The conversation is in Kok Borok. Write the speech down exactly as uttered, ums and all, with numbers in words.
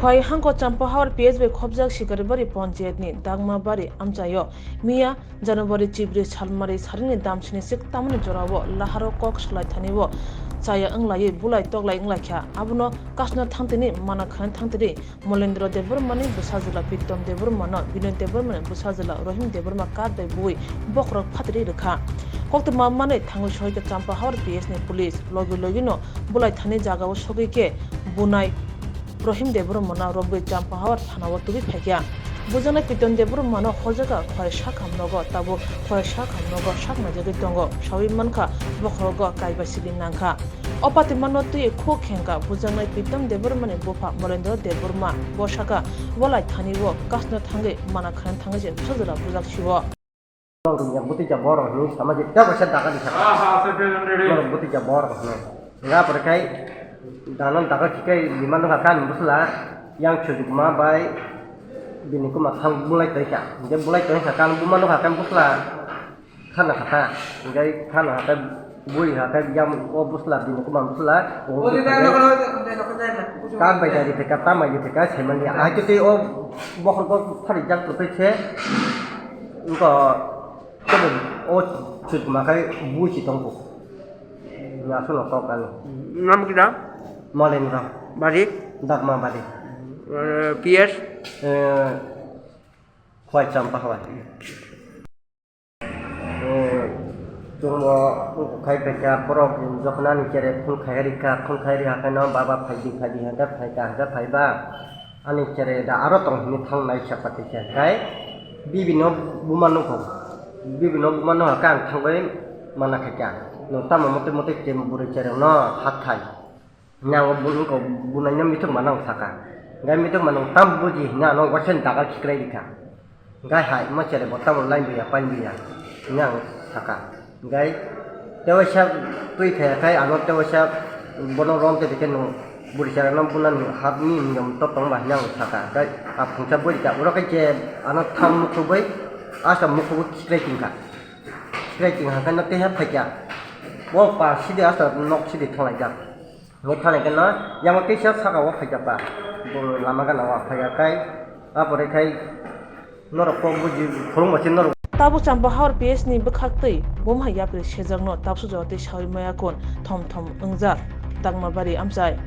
Bai hangko Champahawar P S bai khobjak Sikaribari Panchayat ni Dagmabari amchaio miya January chibri salmari sarini damsini sik tamani jorao laharo kok salai thanio chaya wnglaiwi bulai toklai wnglaikha. Abono kasno thangtini mana khana thangtini Molendra Debbarmani bwsajwla Pritom Debbarmano Binoy Debbarmani bwsajwla Rohim Debbarma kar bai bui bokhorok phatri rwkha. Koktwma manwi thangwi sohikha Champahawar P S ni police. Logi logino bulai thani jagao sogwi khe bunai Rohim Debbarmano romwi Champahawar thanao tubui phaikha. Bujaknai Pritom Debbarmano horjakha khwrai sakham nogo, tabuk khwrai sakham nogo sak naijagwi tongo. Sawi mankha bokhorogo kaiba sili nangkha. O patimano twi khuk khengkha bujaknai Pritom Debbarmani bupha Molendra Debbarma. Bo sakha, "Walai thani o kasno thangwi mana khana thangwi se bwsajwla bujak sio." Yang bwtwi ja borok hinwi sama je tei kaisa daga di saka. Borok bwtwi ja borok hinwi. Nga pore khai danan daga khikai lima nokha kan bwsla yang chujukma bai bini kuma thang bulai tongkha. Hingke bulai tongkha kan buma nokha kan bwsla khana kha ta. Hingke khana kha ta bui kha ta yang o bwsla bini kuma bwsla. Kan bai dari peka tamai di peka semani. Ai tu o bokhorok phari jak tu se. Engko tebo o chutma khai bui si tongkho. Aswk no kok ani. Nam kida? Molendra. Bari? Dagma bari. Eh, P S? Eh, Khwai Champahawar. Eh, chwngbo khai phaikha borok jokhon ani chere phone khai rikha, phone khai rikha khe no baba phaidi phaidi hwnkhe phaikha hwnkhe phaiba. Ani chere da aro tong hinwi thang nai sakha tei khe. Khai bibino buma nukho. Bibino buma nukha khe ang thangwi mana khaikha. Nwng tamo mote mote chem bwrwi cherengno hathai. Nang bo nukho bunai no mithuk mana ang sakha. Gai mithuk mana ang tam buji hinwi ano waisa dagal khiklai rikha. Gai hai ma chere bo tamo line buya pain buya hinwi ang sakha. Gai tewaisa twi thaya khai ano tewaisa bono rom te dikhe no bwrwi chara no buna ni hap ni niyom to tong ba hinwi ang sakha. Gai a phungsa bwrwi ta oro khai je ano thang mukhubui asta mukhubui khiklai tingkha. Khiklai tingkha khai no teha phaikha. Bo pa sidi asta nok sidi thanglaijak. Bo thanglaikhe no yang teisa saka o phaikha pa. Bo lama gana o phaikha khai apore khai Norok kok buji phwrwngba se norok. Tabuk Champahawar P S ni bwkhak twi bumha yapri sejakno tabsuk jora twi sawi maya kun thom thom wngjak Dagmabari amchai.